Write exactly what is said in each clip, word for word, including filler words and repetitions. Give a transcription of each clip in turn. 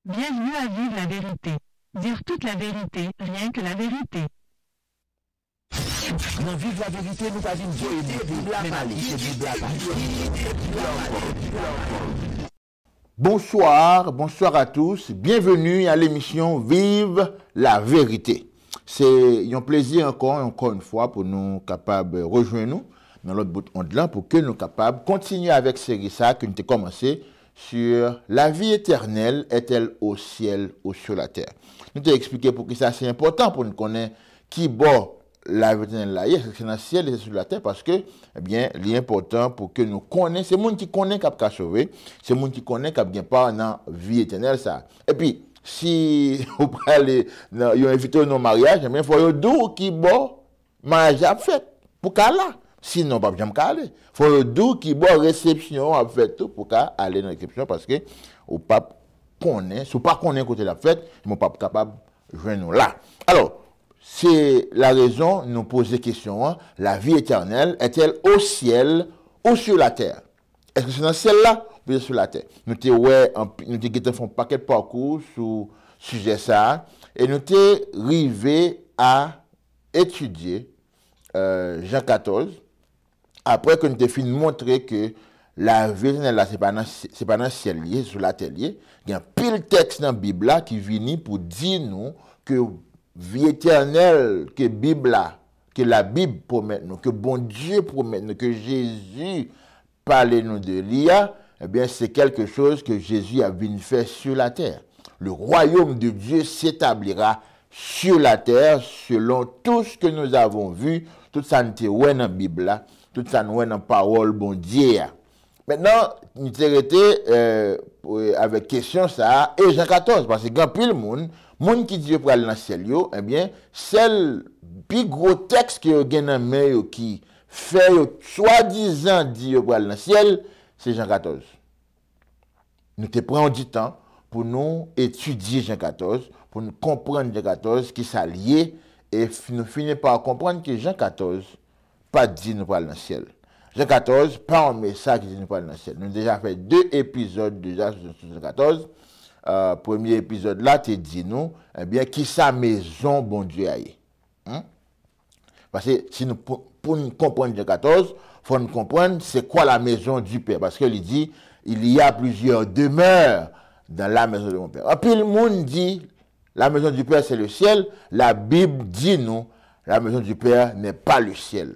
Bienvenue à Vive la vérité. Dire toute la vérité, rien que la vérité. Nan Viv la Verite, nou pa vin voye moun, men n ap kite Bib la pale. Bonsoir, bonsoir à tous, bienvenue à l'émission Vive la Vérité. Se yon plezi ankò, ankò yon fwa, pou nou kapab rejwenn nou nan lòt bout ond lan, pou ke nou kapab kontinye avèk seri sa ke nou te kòmanse sur la vie éternelle est-elle au ciel ou sur la terre. Nou te eksplike poukisa se enpòtan pou nou konnen ki bò lavi etènèl la ye, èske se nan syèl, èske se sou latè, paske, ebyen, li enpòtan pou ke nou konnen, se moun ki konnen k ap ka sove, se moun ki konnen k ap gen pa nan vi etènèl sa. Epi, si ou prale nan, yo envite w nan yon maryaj, ebyen, fò yo di w ki bò maryaj la ap fèt, pou ka la. Sinon, w p ap janm ka ale. Fò yo di w ki bò resepsyon an ap fèt tou, pou ka ale nan resepsyon, paske ou p ap konnen, si w pa konnen kote l ap fèt, ebyen, w p ap kapab jwenn ou la. Alò, se la rezon nou poze kesyon an, la vie éternelle est-elle au ciel ou sur la terre? Èske se nan syèl la oubyen sou latè? Nou te wè, anpi- nou te gentan fè yon pakèt pakou sou sijè sa a, e nou te rive a etidye euh, Jan katòz, apre ke nou te fin montre ke lavi etènèl la, se pa nan, se pa nan syèl li ye, se sou latè li ye, gen anpil tèks nan Bib la ki vini pou di nou ke vi etènèl ke Bib la, ke Labib pwomèt nou, ke Bondye pwomèt nou, ke Jezi pale nou de li a, ebyen, se quelque chose que Jésus a vin fè sur la terre. Le royaume de Dieu s'établira sur la terre selon tout ce que nous avons vu, tout sa n te wè nan Bib la, tout sa n wè nan pawòl Bondye a. Mentnan, nou te rete euh, avèk kesyon sa a, e Jan katòz, paske gen anpil moun, moun ki di yo pral nan syèl yo, ebyen, sèl pi gwo tèks ke yo gen nan men yo ki fè yo swadizan di yo pral nan syèl, se Jan katòz. Nou te pran yon di tan pou nou etidye Jan katòz, pou nou konprann Jan katòz, ki sa l ye, e nou fini pa konprann ke Jan katòz pa di nou pral nan syèl. Jan katòz pa yon mesaj ki di nou pral nan syèl. Nou deja fè de epizòd deja sou Jan katòz. Euh, premye epizòd la te di nou, ebyen, ki sa mezon Bondye a ye. Hmm? Paske si nou pou, pou n konprann Jan katòz, fò n konprann c'est quoi la maison du Père. Paske li di, il y a plusieurs demeures dans la maison de mon Père. Anpil moun di, la maison du Père c'est le ciel. Labib di nou, la maison du Père n'est pas le ciel.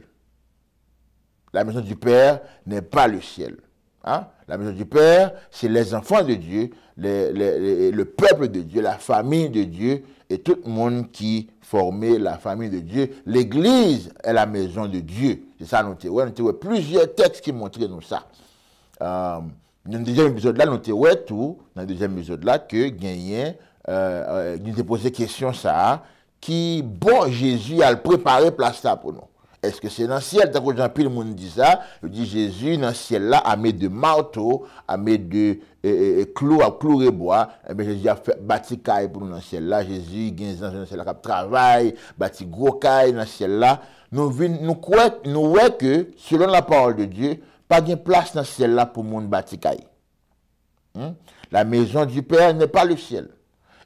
La maison du Père n'est pas le ciel. Hein? La maison du Père, c'est les enfants de Dieu, les, les, le peuple de Dieu, la famille de Dieu, et tout le monde qui formait la famille de Dieu. L'église est la maison de Dieu. Se sa nou te wè. Nou te wè plizyè tèks ki montre nou sa. Euh, nan dezyèm epizòd la, nou te wè tou, nan dezyèm epizòd la, ke genyen, euh, euh, nou te poze kesyon sa a, ki bò Jezi al prepare plas la pou nou? Èske se nan syèl, tankou jan anpil moun di sa, yo di Jezi nan syèl la, ame de mato, ame de e, e, e, klou ap kloure bwa, ebyen Jezi ap fè bati kay pou nou nan syèl la, Jezi gen zanj nan syèl la k ap travay, bati gwo kay nan syèl la. Nou vin, nou kwè, nou wè ke, selon la parole de Dieu, pa gen plas nan syèl la pou moun bati kay. Hmm? La maison du Père n'est pas le ciel.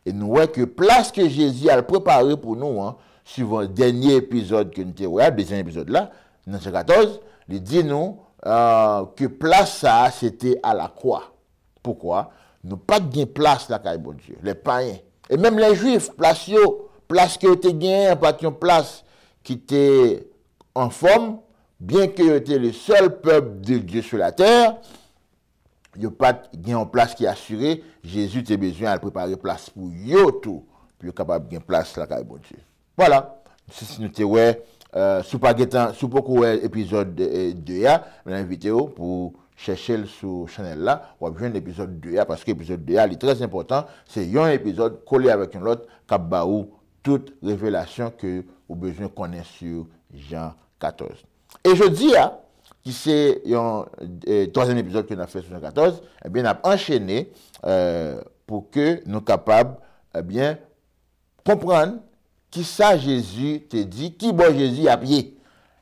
E nou wè ke plas ke Jezi al prepare pou nou an, suivan dènye epizòd ke nou te wè a, dezyèm epizòd la, nan Jan katòz, li di nou euh, ke plas sa a se te a la kwa. Poukwa? Nou pa t gen plas lakay Bondye, lè payen. E menm lè jwif, plas yo, plas ke yo te genyen an pa t yon plas ki te anfòm, byen ke yo te le sèl pèp de Dye sou latè, yo pa t gen yon plas ki asire, Jezi te bezwen al prepare plas pou yo tou, pou yo kapab gen plas lakay Bondye. Vwala, se si nou te wè, euh, si w pa gentan, si w poko wè epizòd de a, mwen envite w pou chèche l sou chanèl la, w ap jwenn epizòd de a, paske epizòd de a, li trè enpòtan, se yon epizòd kole avèk yon lòt k ap ba ou tout revelasyon ke ou bezwen konnen sou Jan katòz. E jodi a, ki se yon e, twazyèm epizòd ke n ap fè sou Jan katòz, ebyen, n ap anchene e, pou ke nou kapab, ebyen, konprann kisa Jezi te di, ki bò Jezi ap ye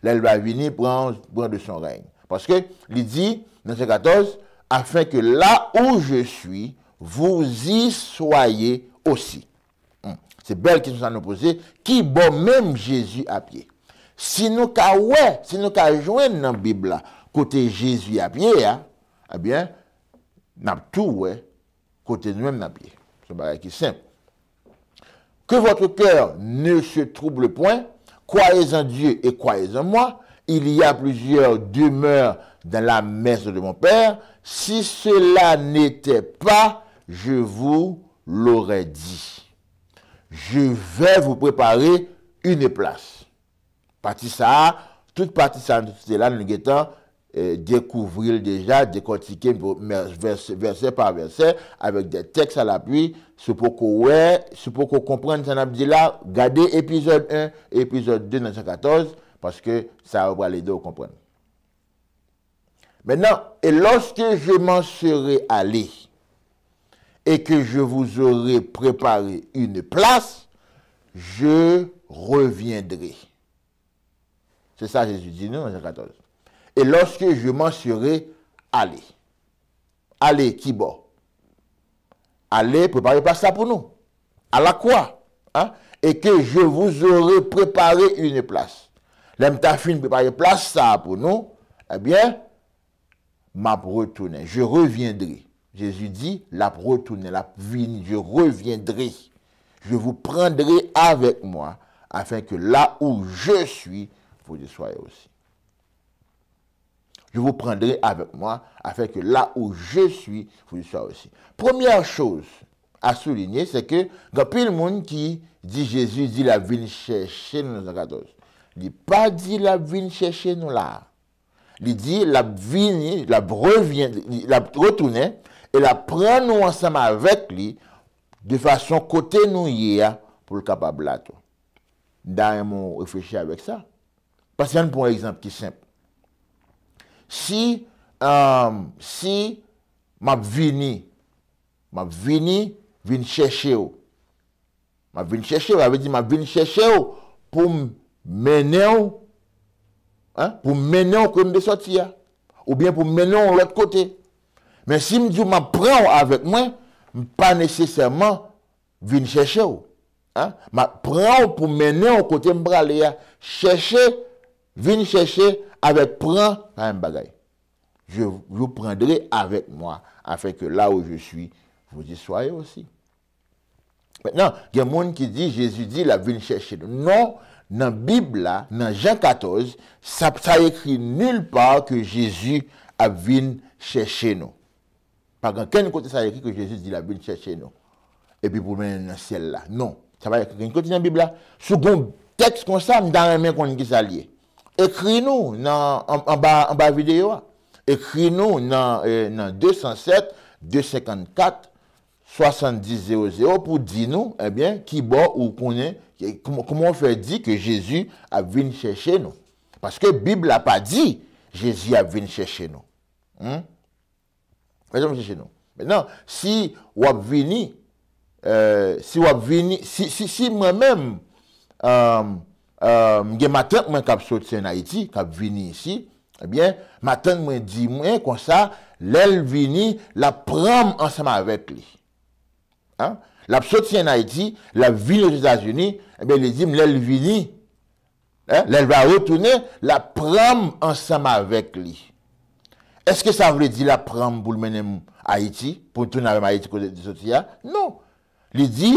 lè l va vini pran, pran de son règne. Paske li di nan Jan katòz, afin que là où je suis, vous y soyez aussi. Hmm. Se bèl kesyon sa nou poze, ki bò menm Jezi ap ye? Si nou ka wè, si nou ka jwenn nan Bib la kote Jezi ap ye a, ebyen, n ap tou wè kote nou menm n ap ye. Se yon bagay ki senp. Que votre cœur ne se trouble point, croyez en Dieu et croyez en moi, il y a plusieurs demeures dans la maison de mon Père, si cela n'était pas, je vous l'aurais dit. Je vais vous préparer une place. Pati sa a, tout pati sa a nou site la, nou gentan eh, dekouvri l deja, dekòtike vèsè pa vèsè, avèk de tèks a lapui. Si w poko wè, si w poko konprann sa n ap di la, gade epizòd en, epizòd de nan Jan katòz, paske sa yo pral ede w konprann. Maintenant, et lorsque je m'en serai allé, et que je vous aurai préparé une place, je reviendrai. Se sa Jezi di nou nan Jan katòz. Et lorsque je m'en serai allé. Ale ki bò? Ale prepare plas la pou nou. À la croix. Hein? Et que je vous aurai préparé une place. Lè m ta fin prepare plas sa a pou nou, ebyen, m ap retounen. Je reviendrai. Jezi di, l ap retounen, l ap vini. Je reviendrai. Je vous prendrai avec moi, afin que là où je suis, vous y soyez aussi. Je vous prendrai avec moi, afin que là où je suis, vous y soyez aussi. Première chose à souligner, c'est que gen anpil moun ki di Jezi di l ap vin chèche nou nan Jan katòz. Li pa di l ap vin chèche nou la. Li di l ap vini, l ap revyen, l ap retounen, e l ap pran nou ansanm avèk li, de fason kote nou ye a, pou l kapab la tou. M ta renmen w reflechi avèk sa. Paske ann pran yon egzanp ki senp. Si, um, si m ap vini, m ap vini, vin chèche w, M ap vin chèche w, sa vle di m ap vin chèche w pou m mennen w, hein, pou m mennen w kote m te sòti a, oubyen pou m mennen w yon lòt kote. Men si m di w m ap pran w avèk mwen, m pa nesesèman vin chèche w. Hein? M ap pran w pou m mennen w kote m prale a. Chèche, vin chèche avèk pran, pa menm bagay. Je vous prendrai avec moi, afin que là où je suis, vous y soyez aussi. Mentnan, gen moun ki di Jezi di l ap vin chèche nou. Non, nan Bib la, nan Jan katòz, sa, sa ekri nil pa ke Jezi ap vin chèche nou. Pa gen kenn kote sa ekri ke Jezi di l ap vin chèche nou. Epi pou l mennen nou nan syèl la. Non, sa pa ekri kenn kote nan Bib la. Si w gen yon tèks konsa, m ta renmen konn ki sa l ye. Ekri nou nan, an, anba, anba videyo a. Ekri nou nan, eh, nan de san sèt, de senkannkat, swasanndis zewo zewo pou di nou, ebyen, ki bò ou konnen, ki, kòman, kòman w fè di ke Jezi ap vin chèche nou? Paske Bib la pa di Jezi ap vin chèche nou. Hmm? Mezanmi, chèche nou. Mentnan, si w ap vini, eh, si w ap vini, si, si, si mwen menm, eh, eh, m gen matant mwen k ap soti ann Ayiti, k ap vini isi, ebyen, matant mwen di mwen konsa, lè l vini, l ap pran m ansanm avèk li. Hein? L ap soti ann Ayiti, l ap vini Ozetazini, ebyen, li di m lè l vini, hein, lè l va retounen, l ap pran m ansanm avèk li. Èske sa vle di l ap pran m pou l mennen m Ayiti, pou l tounen avè m Ayiti kote l te soti a? Non. Li di,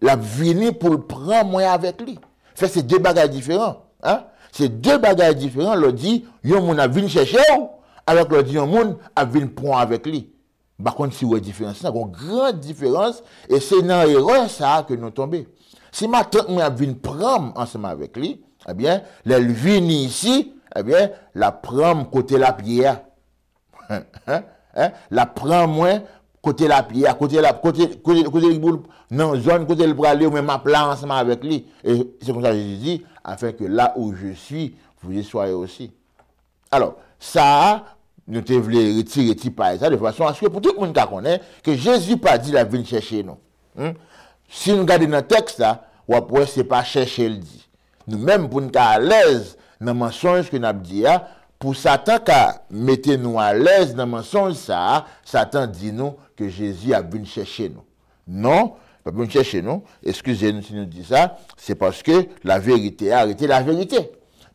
l ap vini pou l pran mwen avèk li. Fè se de bagay diferan. Hein? Se de bagay diferan, lè w di, yon moun ap vin chèche w, avèk lè w di, yon moun ap vin pran w avèk li. M pa konn si w wè diferans lan, gen yon gran diferans, e se nan erè sa a ke nou tonbe. Si matant mwen ap vin pran m ansanm avèk li, ebyen, lè l vini isi, ebyen, l ap pran m kote l ap ye a. Hein? Hein? L ap pran mwen kote l ap ye a, kote l ap, kote, kote, kote l pou l, nan zòn kote l prale, mwen m ap la ansanm avèk li. E se konsa Jezi di, afin que là où je suis, vous y soyez aussi. Alò, sa a, nou te vle retire ti paj sa, de fason aske pou tout moun ka konnen ke Jezi pa di l ap vin chèche nou. Hmm? Si nou gade nan tèks la, w ap wè se pa chèche l di. Nou menm, pou n ka alèz nan mansonj ke n ap di a, Pou Satan ka mete nou alèz nan mansonj sa a, Satan di nou ke Jezi ap vin chèche nou. Non, l p ap vin chèche nou. Eskize nou si nou di sa, se paske laverite a rete laverite.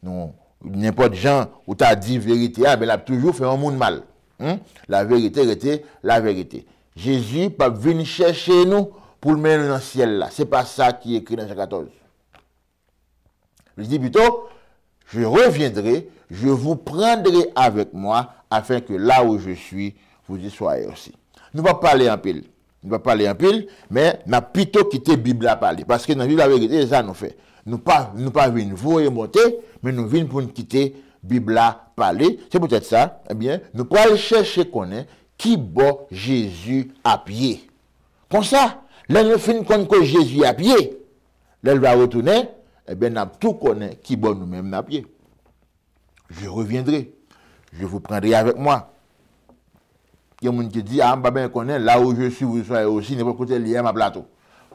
Nou, nenpòt jan ou ta di verite a, ben, l ap toujou fè yon moun mal. Hmm? Laverite rete laverite. Jezi p ap vin chèche nou pou l mennen nou nan syèl la. Se pa sa ki ekri nan Jan katòz. Li di pito, je reviendrai, je vous prendrai avec moi, afin que là où je suis, vous y soyez aussi. Nou p ap pale anpil. Nou p ap pale anpil, men n ap pito kite Bib la pale. Paske nan Bib la verite, se sa nou fè. Nou pa, nou pa vin voye monte, men nou vin pou n kite Bib la pale. Se poutèt sa, ebyen, nou pral chèche konnen ki bò Jezi ap ye. Konsa, lè nou fin konn kote Jezi ap ye, lè l va retounen, ebyen, n ap tou konnen ki bò nou menm n ap ye. Je reviendrai. Je vous prendrai avec moi. Gen moun ki di, ah, m pa byen konnen, là où je suis, vous y soyez aussi, nenpòt kote l ye a, m ap la tou.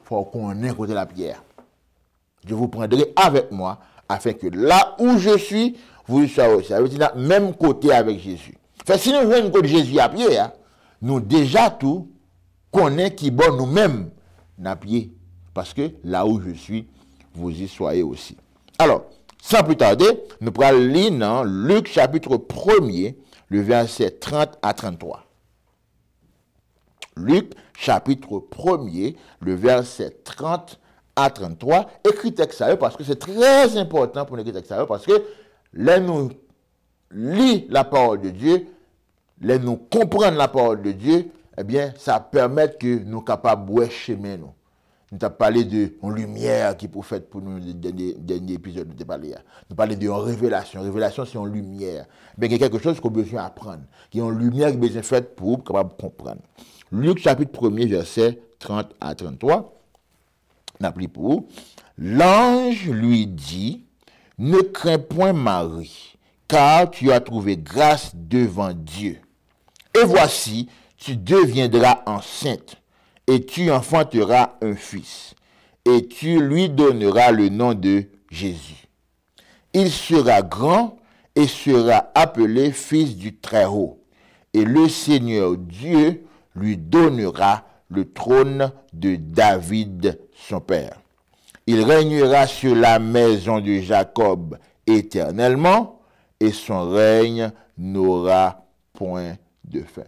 Fò w konnen kote l ap ye a. Je vous prendrai avec moi, afin que là où je suis, vous y soyez aussi. Sa vle di n ap menm kote avèk Jezi. Fè si nou jwenn kote Jezi ap ye a, nou deja tou konnen ki bò nou menm n ap ye. Paske là où je suis, vous y soyez aussi. Alò, sans plus tarder, nou pral li nan Lik chapit premye, le vèsè trant a tranntwa. Lik chapit premye, le vèsè trant a tranntwa. Ekri tèks sa yo paske se trè enpòtan pou nou ekri tèks sa yo, paske lè nou li la parole de Dieu, lè nou konprann la parole de Dieu, ebyen, sa pèmèt ke nou kapab wè chemen nou. Nou t ap pale de yon limyè ki pou fèt pou nou, dènye, dènye epizòd nou te pale a. Nou pale de yon revelasyon. Revelasyon se yon limyè. Men gen kèlkechoz ke w bezwen aprann. Gen yon limyè ki bezwen fèt pou w kapab konprann. Lik chapit premye, vèsè trant a tranntwa. N ap li pou ou. L'ange lui dit, ne crains point, Marie, car tu as trouvé grâce devant Dieu. Et voici, tu deviendras enceinte, et tu enfanteras un fils, et tu lui donneras le nom de Jésus. Il sera grand et sera appelé fils du Très-Haut, et le Seigneur Dieu lui donnera le trône de David, son père. Il régnera sur la maison de Jacob éternellement, et son règne n'aura point de fin.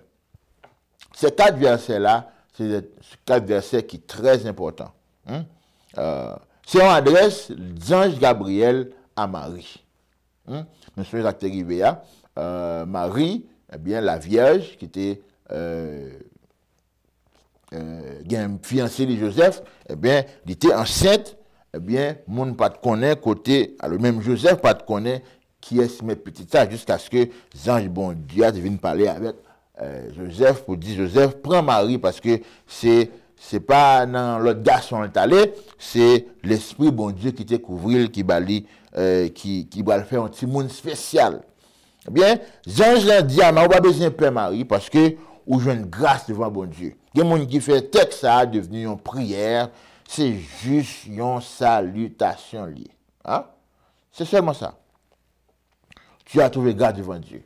Se kat vèsè la, se kat vèsè ki trè enpòtan. Hmm? Euh, se yon adrès zanj Gabriyèl a Mari. Hmm? Nou sonje sa k te rive a. Euh, Mari, ebyen, la vyèj ki te, euh, euh, gen fiyanse li Jozèf, ebyen, li te ansent, ebyen, moun pa t konnen kote, alò, menm Jozèf pa t konnen kiyès ki mèt pitit sa, jiskaske zanj Bondye a te vin pale avèk, euh, Jozèf pou di Jozèf pran Mari, paske se, se pa nan lòt gason l t ale, se Lespri Bondye ki te kouvri l, ki ba li, euh, ki, ki pral fè yon timoun espesyal. Ebyen, zanj lan di a Mari, ou pa bezwen pè Mari, paske ou jwenn gras devan Bondye. Gen moun ki fè tèks sa a devni yon priyè, se jis yon salitasyon l ye. Hein? Se sèlman sa. Tu as trouvé grâce devant Dieu.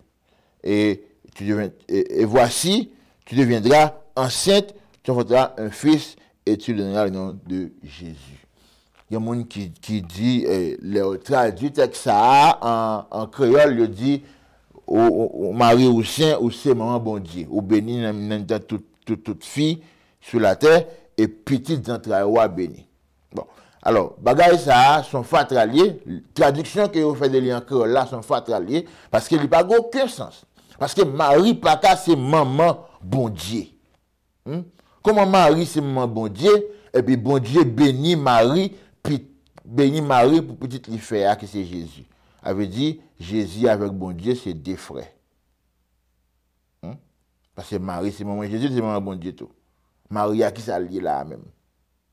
Et tu deviens, et, et voici, tu deviendras enceinte, tu enfanteras un fils, et tu lui donneras le nom de Jésus. Gen moun ki, ki di, eh, lè yo tradui tèks sa a an, an kreyòl, yo di, ou, ou, ou mari ou sen, ou se manman Bondye, ou beni nan, nan mitan tout, tout, tout fi sou latè, e pitit zantray ou a beni. Bon, alò, bagay sa a, se yon fatra l ye. Tradiksyon ke yo fè de li an kreyòl la, se yon fatra l ye, paske li pa gen okenn sans. Paske Mari pa ka se manman Bondye. Hmm? Kòman Mari se manman Bondye, epi Bondye beni Mari, pi, beni Mari pou pitit li fè a, ki se Jezi? Sa vle di, Jezi avèk Bondye se de frè. Hmm? Paske Mari se manman Jezi, li se manman Bondye tou. Mari a, ki sa l ye la a menm?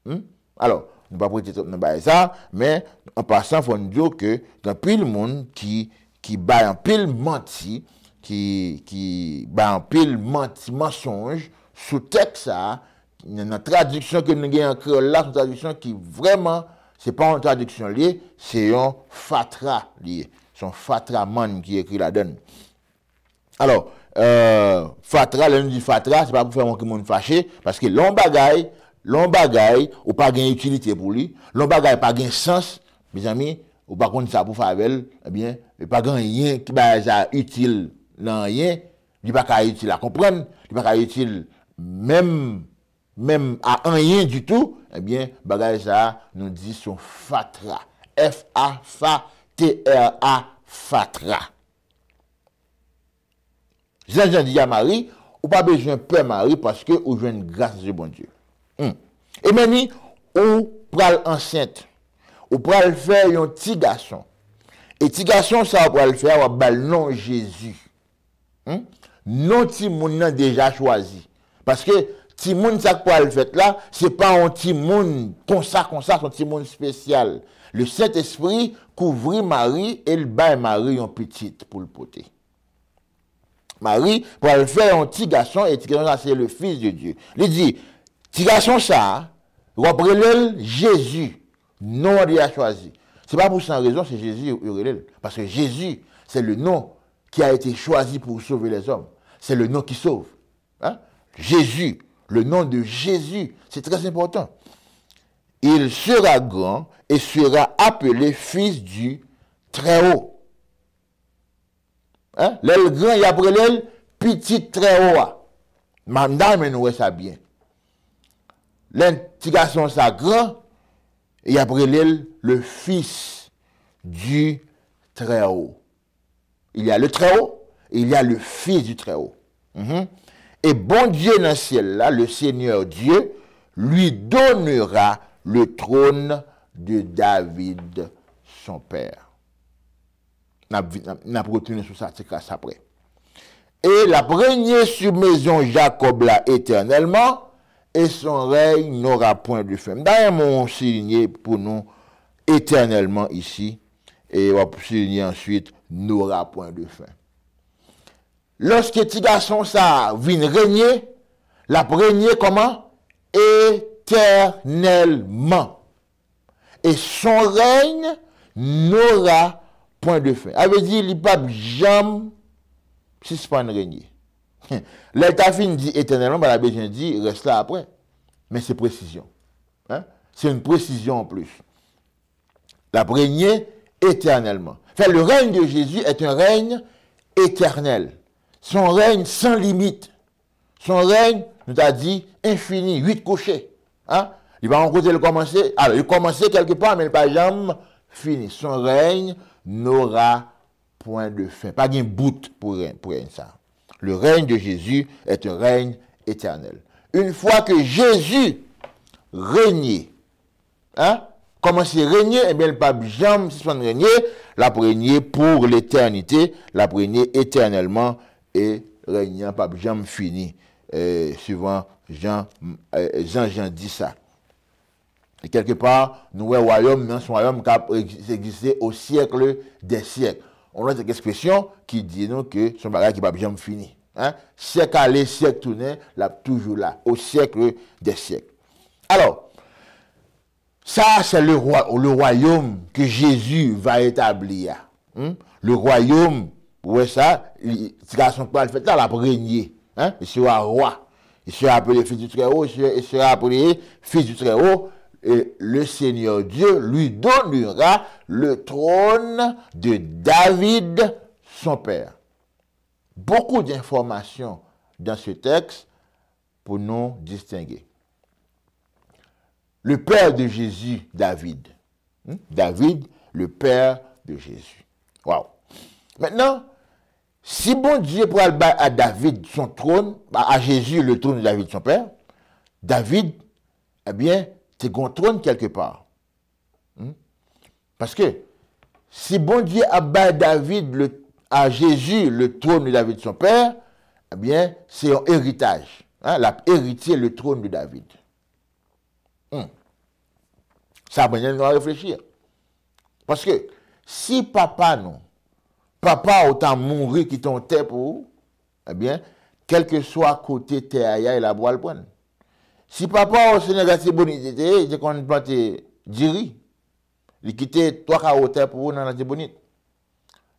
Hmm? Alò, nou p ap rete twòp nan bagay sa, men an pasan, fò n di w ke gen anpil moun ki, ki bay anpil manti, ki, ki bay anpil manti, mansonj sou tèks sa a, nan, nan tradiksyon ke nou gen an kreyòl la, se yon tradiksyon ki vrèman, se pa yon tradiksyon l ye, se yon fatra l ye. Se yon fatra mann ki ekri ladan l. Alò, euh, fatra, lè nou di fatra, se pa pou fè yon moun fache, paske lè yon bagay, lè yon bagay, ou pa gen itilite pou li, lè yon bagay pa gen sans, mezanmi, ou pa konn sa pou fè avè l, ebyen, e pa gen anyen ki bagay sa itil nan anyen, li pa ka itil a konprann, li pa ka itil menm, menm a anyen ditou, ebyen, bagay sa a, nou di se yon fatra. F A T R A, fatra. Jan Jan di a Mari, ou pa bezwen pè Mari paske ou jwenn gras de Bondye. Hmm. E men ni, ou pral ansent. Ou pral fè yon ti gason. E ti gason sa ou pral fè a, w ap ba l non Jezi. Hmm? Non timoun nan deja chwazi. Paske timoun sa k pral fèt la, se pa yon timoun konsa, konsa, se yon timoun espesyal. Le Sentespri kouvri Mari e l bay Mari yon pitit pou l pote. Mari pral fè yon ti gason, e ti gason sa se le Fils de Dieu. Li di, ti gason sa, w ap rele l Jezi, non an deja chwazi. Se pa pou san rezon, se Jezi yo rele l. Paske Jezi, c'est le nom qui a été choisi pour sauver les hommes. C'est le nom qui sauve. Hein? Jésus, le nom de Jésus, c'est très important. Il sera grand et sera appelé Fils du Très-Haut. Hein? Lè l gran, y ap rele l pitit Trèwo a. M ta renmen nou wè sa byen. Lè ti gason sa gran, y ap rele l le Fils du Très-Haut. Il y a le Très-Haut et il y a le Fils du Très-Haut. Mhm. Et Bondye nan syèl la, le Seigneur Dieu, lui donnera le trône de David, son père. N ap, n ap, n ap retounen sou sa ti kras apre. Et l ap régner sur maison Jacob la éternellement, et son règne n'aura point de fin. M ta renmen w soulinye pou nou éternellement ici, e w ap soulinye answit n'aura point de fin. Lòske ti gason sa a vin renye, l ap renye kòman? Etènèlman. Et son règne n'aura point de fin. Sa vle di, li p ap janm sispann renye. Lè l ta fin di etènèlman, pa ta bezwen di rès la apre. Men se presizyon. Hein? C'est une précision en plus. L ap renye etènèlman. Fait, le règne de Jésus est un règne éternel. C'est un règne sans limite. Son règne, nou ta di, enfini, uit kouche. Hein? Li pa yon kote l kòmanse. Alò, li kòmanse kèlke pa, men li pa janm fini. Son règne n'aura point de fin. Pa gen bout pou rèn, pou rèn sa. Le règne de Jésus est un règne éternel. Une fois que Jésus règne, hein? Kòmanse renye, ebyen, l p ap janm sispann renye, l ap renye pour l'éternité, l ap renye etènèlman, e règne an p ap janm fini, e, suivan jan, e, jan Jan di sa. E kèlke pa, nou wè wayòm nan, se yon wayòm k ap egziste au siècle des siècles. Yon lòt ekspresyon ki di nou ke se yon bagay ki p ap janm fini. Hein? Syèk ale, syèk tounen, l ap toujou la, au siècle des siècles. Alò, ça, c'est le roi, le royaume que Jésus va établir. Hmm? Le royaume, ou wè sa, li, ti gason k pral fèt la, l ap renye. Hein? Il sera roi. Il sera appelé fils du Très-Haut, il sera, il sera appelé fils du Très-Haut. Et le Seigneur Dieu lui donnera le trône de David, son père. Beaucoup d'informations dans ce texte pour nous distinguer. Le père de Jésus, David. Hmm? David, le père de Jésus. Wow. Maintenant, si Bondye pral bay a David son trône, a, a Jésus le trône de David, son père, David, ebyen, te gon tròn kèlke pa. Hmm? Paske, si Bondye ap bay David le, a Jésus le trône de David son père, ebyen, se yon eritaj. Hein, l ap eritye le trône de David. Hmm. Sa mennen nou a reflechi. Paske, si papa nou, papa ou ta mouri kite yon tè pou ou, ebyen, kèlkeswa kote tè a ye a, l ap pral pran l. Si papa ou se nan Latibonit li te ye, li te konn plante diri, li kite twa kawo tè pou ou nan Latibonit.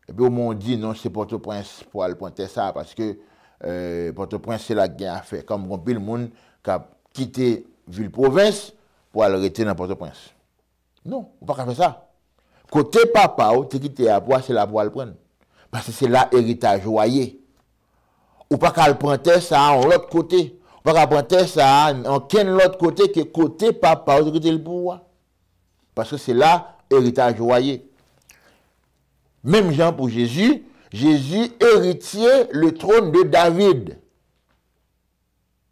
Epi ou menm ou di non, se Pòtoprens pou al pran tè sa, paske, eh, Pòtoprens se la k gen afè. Kòm gen anpil moun k ap kite vil pwovens pou al rete nan Pòtoprens. Non, ou pa ka fè sa. Kote papa w te kite a pou a, se la pou al pran l. Paske se la eritaj ou a ye. Ou pa ka al pran tè sa a yon lòt kote. Ou pa ka pran tè sa a ankenn lòt kote ke kote papa w te kite l pou ou a. Paske se la eritaj ou a ye. Menm jan pou Jezi, Jezi eritye le trône de David.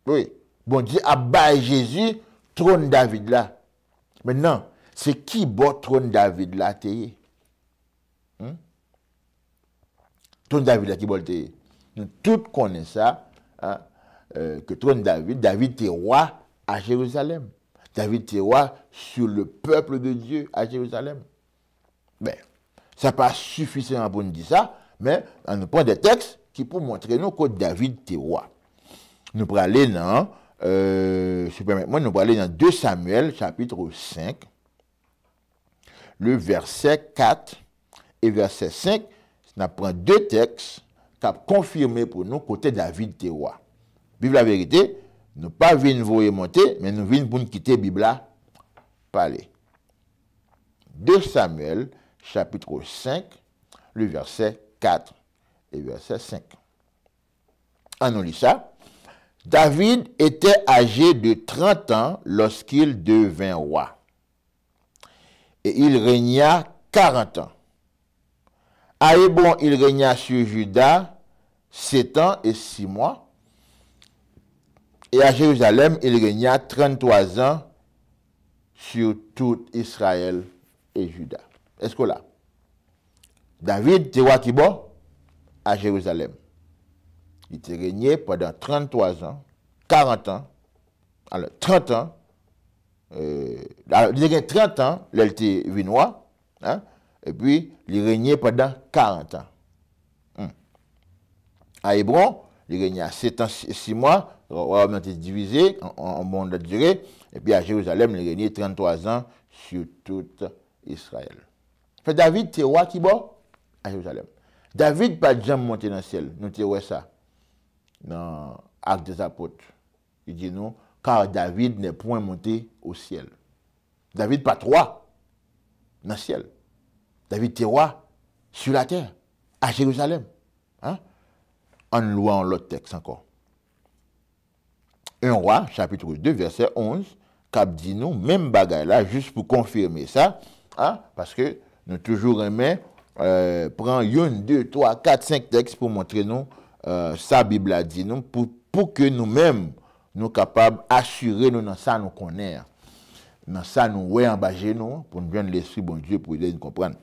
Wi, Bondye ap bay Jezi twòn David la. Mentnan, se ki bò twòn David la te ye? Hmm? Twòn David la, ki bò l te ye? Nou tout konnen sa, hein, euh, ke twòn David, David te wa a Jerizalèm. David te wa sur le peuple de Dieu à Jérusalem. Ben, sa pa sifisan pou n di sa, men ann nou pran de tèks ki pou montre nou kot David te wa. Nou prale nan, euh, si w pèmèt mwen, nou prale nan de Samyèl, chapit senk, le vèsè kat e vèsè senk, n ap pran de tèks k ap konfime pou nou kote David te wa. Viv laverite, nou pa vin voye monte, men nou vin pou n kite Bib la pale. De Samyèl, chapit senk, le vèsè kat e vèsè senk. Ann nou li sa. David était âgé de trente ans lorsqu'il devint roi, et il régna quarante ans. À Hébron, il régna sur Juda sept ans et six mois, et à Jérusalem, il régna trente-trois ans sur tout Israël et Juda. Èske w la? David te wa ki bò? A Jerizalèm. Li te renye pandan trannntwa zan, karant an, alò, trant an, euh, alò, li te gen trant an lè l te vin wa, hein, epi li renye pandan karant an. Hmm. A Ebwon, li renye a sèt an, si-, sis mwa, wayòm nan te divize an, an, an bon lòt dire, epi a Jerizalèm, li renye trannntwa zan sou tout Izrayèl. Fè David te wa ki bò? A Jerizalèm. David pa t janm monte nan syèl. Nou te wè sa nan Actes des Apôtres. Li di nou, car David n'est point monté au ciel. David pa t wa nan syèl. David te wa sur la terre, à Jérusalem. Hein? Ann lwa yon lòt tèks ankò. Un Roi, chapitre deux, verset onze, k ap di nou menm bagay la, jis pou konfime sa, a, paske nou toujou renmen, euh, pran youn, de, twa, kat, senk tèks pou montre nou, euh, sa Bib la di nou, pou, pou ke nou menm, nou kapab asire nou nan sa nou konnen an, nan sa nou wè anba je nou an, pou n jwenn Lespri Bondye pou ede n konprann.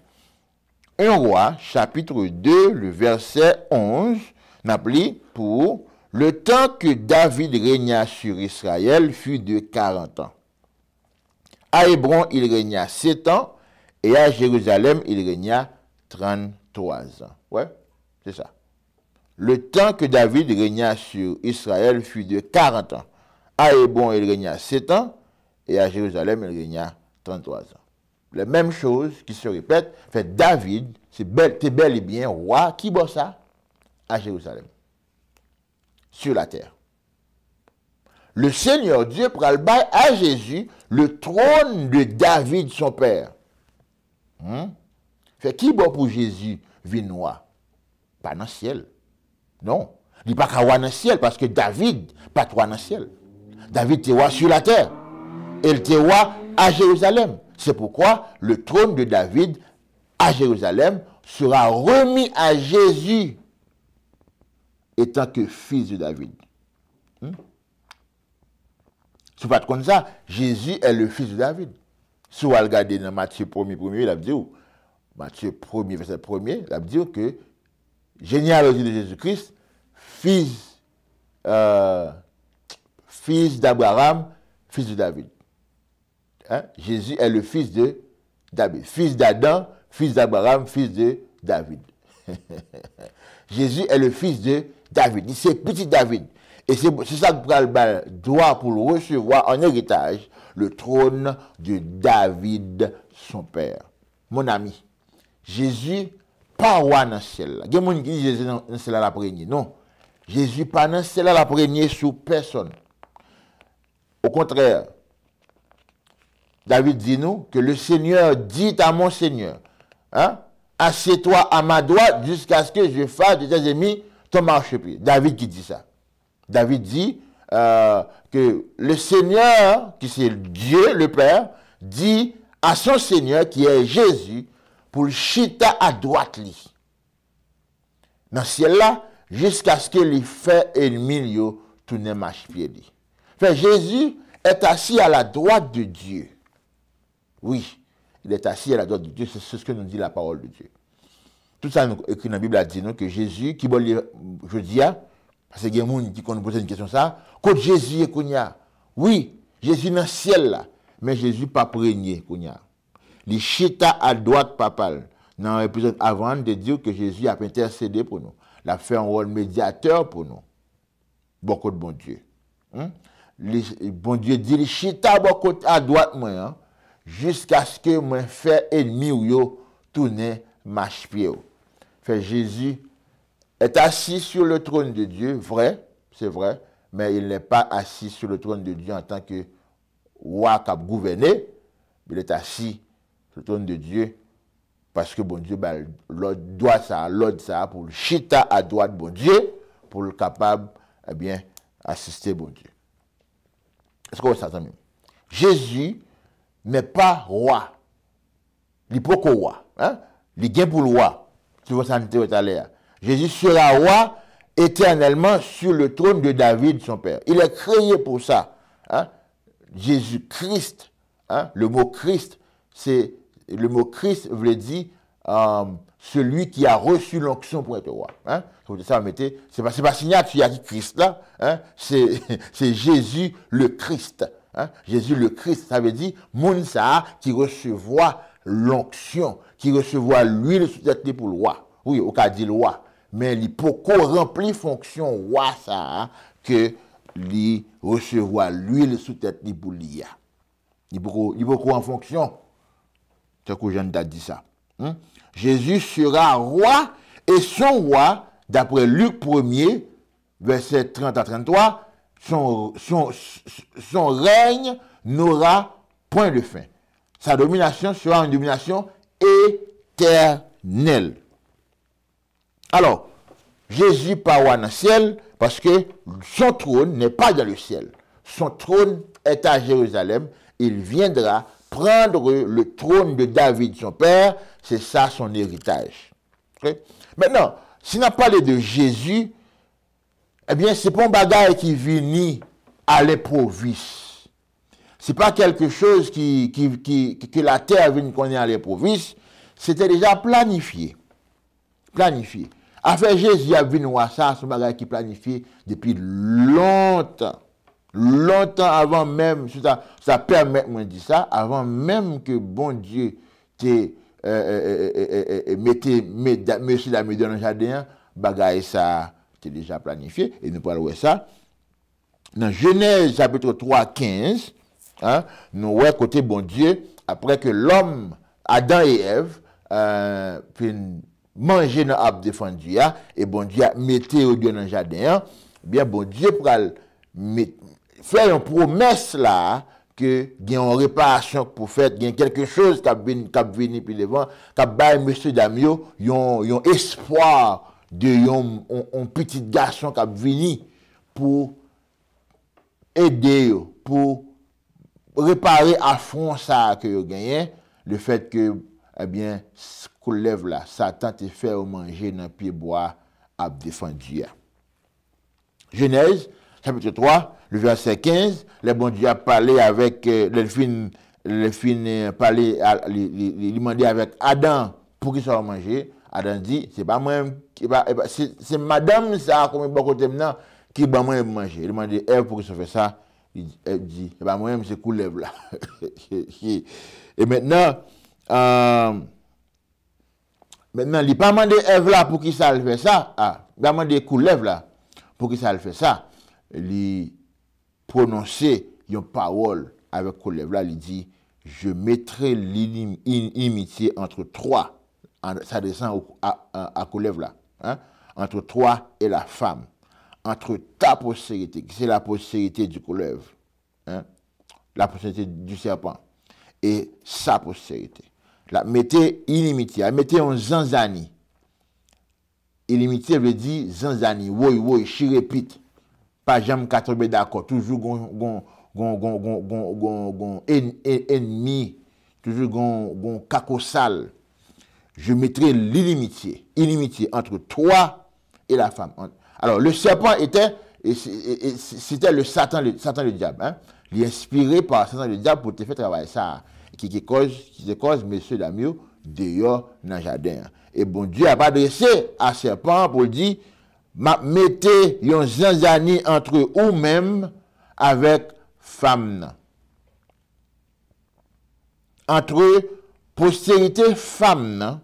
Un Roi, chapitre deux, le verset onze, n ap li pou, le temps que David régna sur Israël fut de quarante ans. À Hébron, il régna sept ans, et à Jérusalem, il régna trente-trois ans. Ouais, c'est ça. Le temps que David régna sur Israël fut de quarante ans. À Hébron, il régna sept ans, et à Jérusalem, il régna trente-trois ans. Les mêmes choses qui se répètent, fè David, se bèl, te bèl e byen wa ki bò sa? A Jerizalèm. Sur la terre. Le Seigneur Dieu pral bay a Jezi le trône de David son père. Hmm? Fè ki bò pou Jezi vin wa? Pa nan syèl. Non. Li pa ka wa nan syèl paske David pa t wa nan syèl. David te wa sur la terre. E l te wa a Jerizalèm. C'est pourquoi le trône de David à Jérusalem sera remis à Jésus étant que fils de David. Hmm? Si w pa t konn sa, Jésus est le fils de David. Si w al gade nan Matye premye, premye, l ap di w, Matye premye, vèsè premye, l ap di w ke généalogie de Jésus-Christ, fils, euh, fils d'Abraham, fils de David. Hein? Jésus est le fils de David, fils d'Adam, fils d'Abraham, fils de David. Jésus est le fils de David. Li se pitit David. E se, se sa k pral ba l dwa pou l resevwa an eritaj le trône de David, son père. Mon ami, Jezi pa wa nan syèl la. Gen moun ki di Jezi nan, nan syèl la, l ap renye. Non. Jezi pa nan syèl la, l ap renye sou pèsonn. Okontrè, David di nou, que le Seigneur dit à mon Seigneur, hein, assieds-toi à ma droite jusqu'à ce que je fasse de tes ennemis ton marchepied. David ki di sa. David di, euh, que le Seigneur, ki se Dieu le Père, dit à son Seigneur, qui est Jésus, pou l chita a dwat li nan syèl la, jiskaske li fè ènmi l yo tounen machpye li. Fait, Jésus est assis à la droite de Dieu. Oui, il est assis à la droite de Dieu, c'est c'est ce que nous dit la parole de Dieu. Tout sa nou ekri nan Bib la di nou ke Jezi, ki bò l ye jodi a, paske gen moun ki konn poze n kesyon sa, kot Jezi ye kounye a? Wi, Jezi nan syèl la, men Jezi p ap renye kounye a. Li chita adwat Papa l. Nan epizòd avan an, n te di w ke Jezi ap entèsede pou nou. L ap fè yon wòl medyatè pou nou. Bò kot Bondye. Hmm? Li, Bondye di li chita bò kot adwat mwen an, jiskaske mwen fè ènmi w yo tounen machpye w. Fait, Jésus est assis sur le trône de Dieu, vrai, c'est vrai, mais il n'est pas assis sur le trône de Dieu en tant que wa k ap gouvène, il est assis sur le trône de Dieu, paske Bondye ba l lòd, dwa sa a, lòd sa a pou l chita adwat Bondye, pou l kapab, ebyen, asiste Bondye. Èske w wè sa, zanmi m? Jezi n'est pas roi. Li poko wa. Hein? Li gen pou l wa. Se sa n te wè talè a. Jésus sera roi éternellement sur le trône de David, son père. Il est créé pour ça. Hein? Jésus-Christ, hein? Le mot Christ, c'est, le mot Christ vle di, euh, celui qui a reçu l'onction pour être roi. Hein? Se pou sa mete, se pa, se pa siyati a ki Christ la, hein? C'est, c'est Jésus le Christ. Hein? Jésus le Christ, sa vle di moun sa a ki resevwa l'onction, ki resevwa lwil sou tèt li pou l wa. Wi, ou ka di l wa, men li poko ranpli fonksyon wa sa a ke li resevwa lwil sou tèt li pou li a. Li poko, li poko an fonksyon. Tankou Jan ta di sa. Hmm? Jésus sera roi et son roi, d'après Luc premier, verset trente à trente-trois, son, son, son règne n'aura point de fin. Sa domination sera une domination éternelle. Alors, Jésus pa wa nan syèl, parce que son trône n'est pas dans le ciel. Son trône est à Jérusalem. Il viendra prendre le trône de David, son père. C'est ça son héritage. Ok? Maintenant, si n ap pale de Jezi, ebyen, se pa yon bagay ki vini à l'improviste. Se pa quelque chose ki, ki, ki, ki, ke latè vin konnen à l'improviste. Se te deja planifye. Planifye. Afè Jezi ap vin wa sa, se yon bagay ki planifye depi lontan. Lontan avan menm, si sa, sa pèmèt mwen di sa, avan menm ke Bondye te, e, e, e, e, e, e, mete meda-, mesye dam yo deyò nan jaden an, bagay sa a te deja planifye, e nou pral wè sa. Nan Jenèz chapit twa kenz, en, nou wè kote Bondye, apre ke lòm, Adan e Èv, e, fin manje nan ab defann Dye a, e Bondye ap mete yo deyò nan jaden an, ebyen, Bondye pral met, fè yon pwomès la a, ke gen yon reparasyon k pou fèt, gen kèlke choz k ap vin, k ap vini pi devan, k ap bay mesye dam yo yon, yon espwa de yon, yon, yon pitit gason k ap vini pou ede yo, pou repare afwon sa a ke yo genyen, lefèt ke, ebyen, s-, koulèv la, Satan te fè yo manje nan pye bwa ab defann Dye a. Jenèz, chapit twa, le vèsè kenz, lè Bondye ap pale avèk, e, lè l fin, lè l fin, e, pale, a, li, li, li, li mande avèk Adan, "Poukisa w manje?" Adan di, "Se pa mwen, se pa, se pa, se, se madanm sa a k ap bò kote m nan ki ban mwen manje." Li mande Èv, "Poukisa w fè sa?" Li, Èv di, "Se pa mwen menm, se koulèv la." E mentnan, e, mentnan, li pa mande Èv la poukisa l fè sa. A, li pa mande koulèv la poukisa l fè sa. Li pwononse yon pawòl avèk koulèv la, li di, "Je mettrai l'inim-, in-, inimitié entre toi." en s'adressant au- à, à- à couleuvre là, hein, entre toi et la femme, entre ta postérité, qui c'est la postérité du couleuvre, hein, la postérité du serpent, et sa postérité. L ap mete inimitye, l ap mete yon zanzani. Inimitye vle di zanzani, woy woy, chirepit. Pa janm ka tonbe dakò, toujou gon gon gon gon gon gon gon gon en- en- ennmi, toujou gon gon kakosal. Je mettrai l'inimitié, inimitié entre toi et la femme. Alors, le serpent était, et c'est- et- et c'était le Satan, le Satan le diable. Hein? Il est inspiré par Satan le diable pour te faire travail ça, qui, qui cause, qui te cause, messieurs, dames, dehors dans le jardin. Et bon Dieu a adressé à serpent pour dire, m'a mete yon zanzani entre ou menm avec femme. Entre postérité femme nan,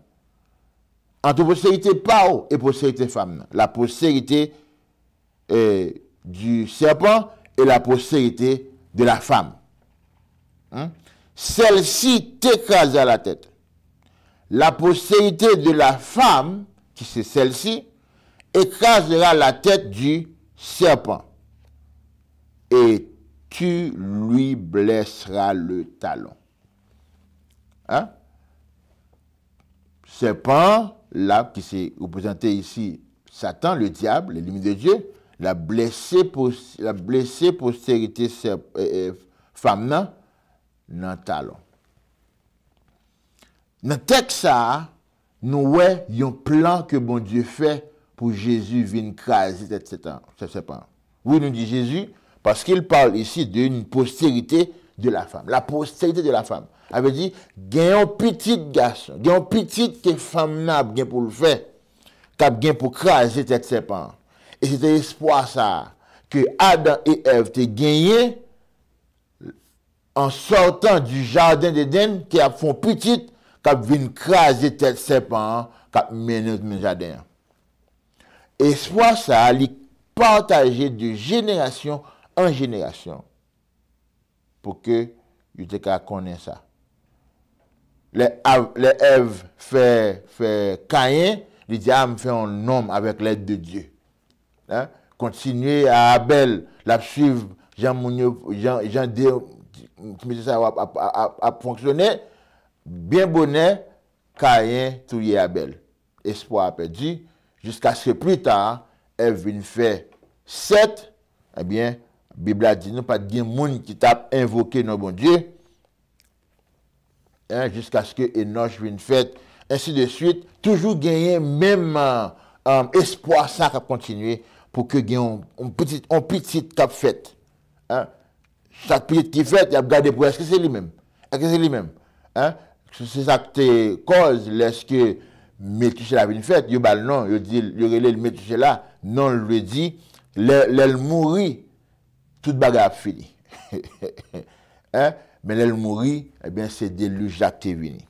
entre postérité pa w e postérité femme nan. La postérité euh, du serpent et la postérité de la femme. Hein? Celle-ci t'écrasera la tête. La postérité de la femme, qui c'est celle-ci, écrasera la tête du serpent et tu lui blesseras le talon. Hein? Sèpan la, ki se reprezante isi Satan, le diable, l'ennemi de Dieu, l ap blese, l ap blese posterite fanm nan nan talon. Nan tèks sa a, nou wè yon plan ke Bondye fè pou Jezi vin kraze tèt sèpan an. Wi, nou di Jezi, parce qu'il parle ici d'une postérité de la femme. La postérité de la femme. Sa vle di, gen yon pitit gason, gen yon pitit ke fanm nan ap gen pou l fè, k ap gen pou kraze tèt sèpan an. E se te espwa sa a ke Adan e Èv te genyen en sortant du jardin d'Éden, ke y ap fè yon pitit k ap vin kraze tèt sèpan an, k ap mennen yo nan jaden an. Espwa sa a, li pataje de jenerasyon an jenerasyon pou ke yo te ka konnen sa. Lè, lè Èv fè, fè Kayen, li di, a, m fè yon nonm avec l'aide de Dieu. Hein? Kontinye a Abèl, l ap swiv jan moun yo, jan, jan de, mesye sa yo ap, ap, ap, ap fonksyone. Byen bonè, Kayen touye Abèl. Espwa a pèdi, jiskaske pli ta, Èv vin fè Sèt, ebyen, Bib la di nou pa t gen moun ki t ap envoke non Bondye, hein, jiskaske Enòch vin fèt, ensi de swit, toujou genyen menm, euh, euh, espwa sa k ap kontinye pou ke gen yon, yon pitit, yon pitit k ap fèt. Hein? Chak pitit ki fèt, y ap gade pou èske se li menm. Èske se li menm? Hein? Se sa k te kòz lèske Metusela vin fèt, yo ba l non, yo di, yo rele l Metusela, non l vle di, lè, lè l mouri, tout bagay ap fini. Hein? Men lè l mouri, ebyen, se delij la k te vini.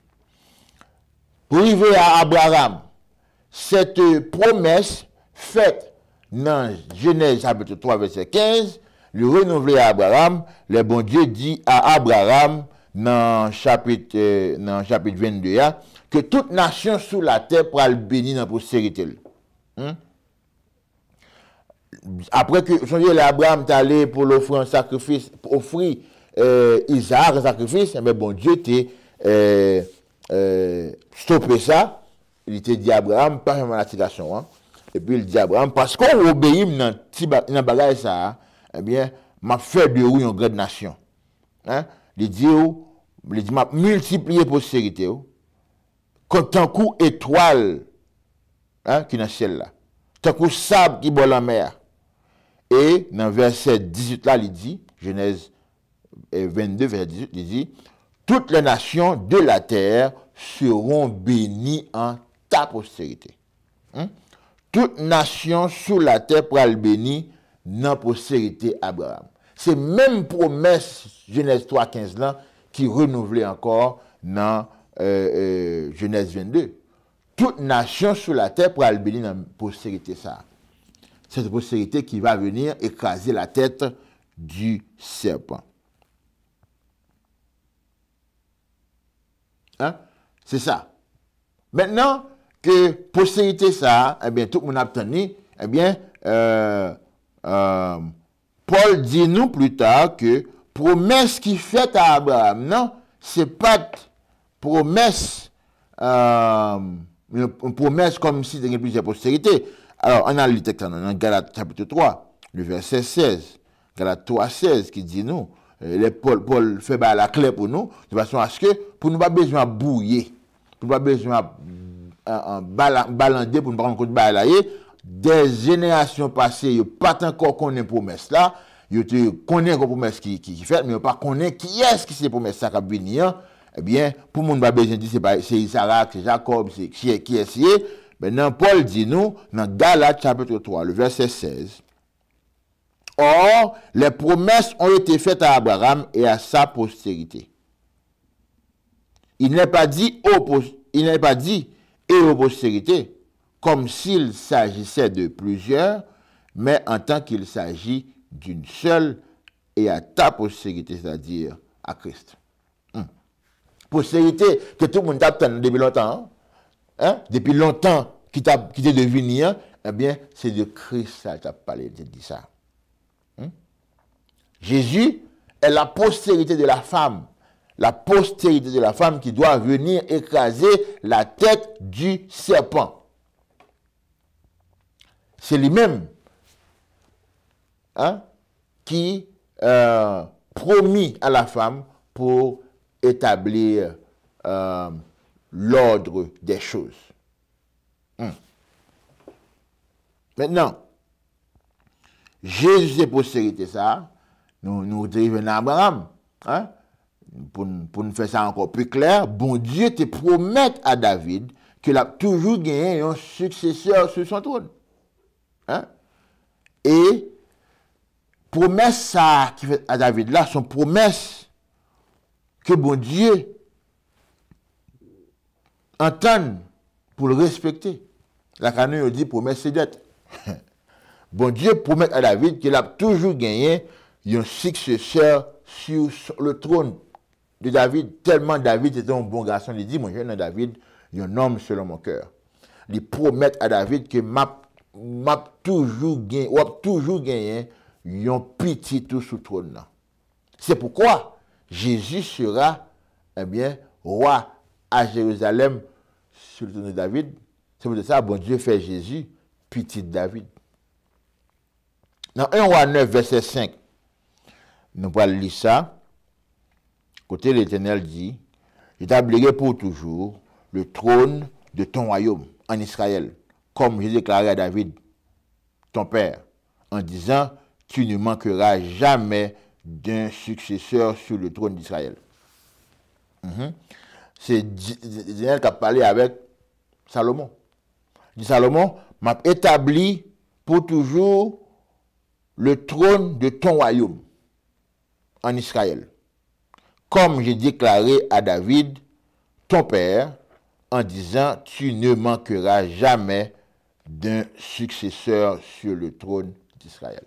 Pou rive a Abraram, cette promesse faite dans Genèse chapitre trois, verset quinze, lui renouvelée à Abraham, le Bondye di a Abraram nan chapit, euh, nan chapit vennde a, ke tout nasyon sou latè pral beni nan posterite l. Hmm? Apre ke, sonje lè Abraram t ale pou l ofri yon sakrifis, pou ofri, euh, Izaak an sakrifis, enben Bondye te, euh, euh, stope sa, li te di Abraram, pa fè mal a ti gason an. Epi l di Abraram, paske w obeyi m nan ti ba-, nan bagay sa a, ebyen, m ap fè de ou yon grand nasyon. Hein? Li di w, li di, m ap miltipliye posterite w, kon tankou etwal, hein, ki nan syèl la, tankou sab ki bò lanmè a. E nan vèsè dizuit la, li di, Jenèz, euh, vennde, vèsè dizuit, li di, toutes les nations de la terre seront bénies en ta postérité. Hmm? Tout nasyon sou latè pral beni nan posterite Abraram. Se menm pwomès Jenèz twa kenz lan ki renouvle ankò nan, euh, euh, Jenèz vennde. Tout nasyon sou latè pral beni nan posterite sa a. Cette postérité qui va venir écraser la tête du serpent. Hein? Se sa. Mentnan ke posterite sa a, ebyen, tout moun ap tann li, ebyen, euh, euh, Pòl di nou pli ta ke pwomès ki fèt a Abraram nan, se pa t pwomès, euh, yon, yon pwomès kòmsi te gen plizyè posterite. Alò, ann al li tèks la, non, nan Galat chapit twa, le vèsè sèz. Galat twa sèz ki di nou, euh, lè Pòl, Pòl fè bagay la klè pou nou, de fason aske pou nou pa bezwen ap bwouye, pou nou pa bezwen ap, euh, euh, bala-, balande, pou nou pa konn kote bagay la ye. Dè jenerasyon pase, yo pa t ankò konnen pwomès la, yo te konnen gon pwomès ki, ki, ki fèt, men yo pa konnen kiyès ki se pwomès sa k ap vini an. Ebyen, pou moun pa bezwen di se pa, se Izarak, se Jakòb, se ki, kiyès li ye. Mentnan, Pòl di nou, nan Galat chapit twa, le vèsè sèz, Or, les promesses ont été faites à Abraham et à sa postérité. Il n'est pas dit aux pos-, il n'est pas dit et aux postérités, comme s'il s'agissait de plusieurs, mais en tant qu'il s'agit d'une seule et à ta postérité, c'est-à-dire à Christ. Hmm. Posterite ke tout moun t ap tann depi lontan an, hein? Depi lontan ki t ap, ki te dwe vini an, ebyen, se de Kris sa l t ap pale, li te di sa. Hmm? Jésus est la postérité de la femme, la postérité de la femme qui doit venir écraser la tête du serpent. Se li menm, hein, qui, euh, promit à la femme pour établir, euh, l'ordre des choses. Hmm. Mentnan, Jezi se posterite sa a, nou, nou te rive nan Abraram, hein? Pou n, pou n fè sa ankò pi klè, Bondye te pwomèt a David ke l ap toujou genyen yon siksesè sou son twòn. Hein? E pwomès sa a ki fèt a David la, se yon pwomès ke Bondye antann pou l respekte. Lakay nou, yo di pwomès se dèt. Bondye pwomèt a David ke l ap toujou genyen yon siksesè sou le trône de David. Tèlman David se te yon bon gason, li di, mwen jwenn nan David yon nonm selon mon cœur. Li pwomèt a David ke m ap, m ap toujou gen, w ap toujou genyen yon pitit ou sou twòn nan. Se poukwa Jezi sera, ebyen, wa a Jerizalèm sou le tròn de David. Se poutèt sa, Bondye fè Jezi pitit David. Nan en Wa nèf, vèsè senk, nou pral li sa, kote Letènèl di, j'établirai pour toujours le trône de ton royaume en Israël, comme j'ai déclaré à David, ton père, en disant, tu ne manqueras jamais d'un successeur sur le trône d'Israël. Mhm. Se Di-, Di-, Daniel k ap pale avèk Salomon. Di Salomon, m ap etabli pou toujou le trône de ton royaume en Israël, comme j'ai déclaré à David, ton père, en disant, tu ne manqueras jamais d'un successeur sur le trône d'Israël.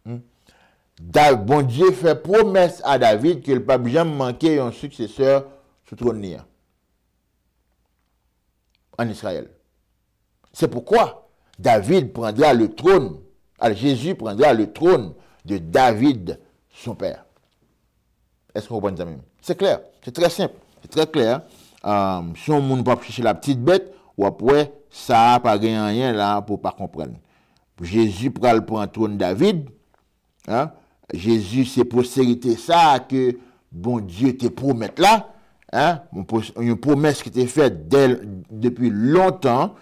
Hmm? Da-, Bondye fè pwomès a David ke l p ap janm manke yon siksesè sou twòn li an, en Israël. C'est pourquoi David prendra le trône, ah, Jésus prendra le trône de David, son père. Èske w konprann, zanmi m? Se klè, se trè senp, se trè klè. Um, si yon moun p ap chèche la petite bête, w ap wè sa a pa gen anyen la pou w pa konprann. Jezi pral pran twòn David, hein? Jezi se posterite sa a ke Bondye te pwomèt la, hein? Yon pwos-, yon pwomès ki te fèt dè, depi lontan,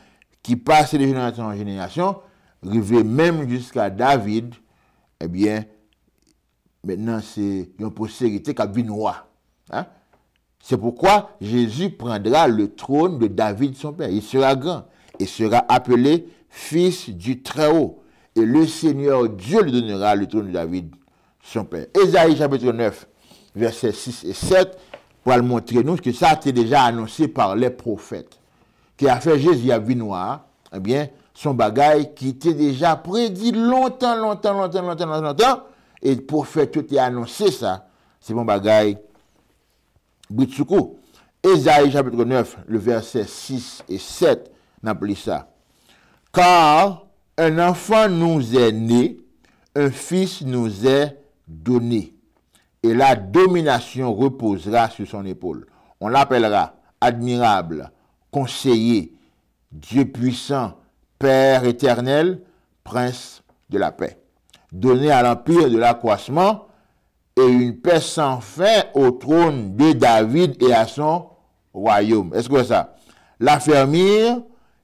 ki pase de jenerasyon an jenerasyon, rive menm jiska David, ebyen, mentnan se yon posterite k ap vin wa. Hein? C'est pourquoi Jésus prendra le trône de David son père. Il sera grand et sera appelé fils du Très-Haut. Et le Seigneur Dieu lui donnera le trône de David son père. Ezayi chapit nèf, vèsè sis e sèt, pral montre nou ke sa te deja anonse pa lè pwofèt. Ke afè Jezi ap vin wa a, ebyen, se yon bagay ki te deja predi lontan, lontan, lontan, lontan, lontan, lontan, e pwofèt yo te anonse sa. Se pa yon bagay britsoukou. Ésaïe chapitre neuf, le verset six et sept, n ap li sa. Car un enfant nous est né, un fils nous est donné, et la domination reposera sur son épaule. On l'appellera admirable, conseiller, Dieu puissant, Père éternel, prince de la paix. Donné à l'empire de l'accroissement et une paix sans fin au trône de David et à son royaume. Est-ce que ça? L'affermir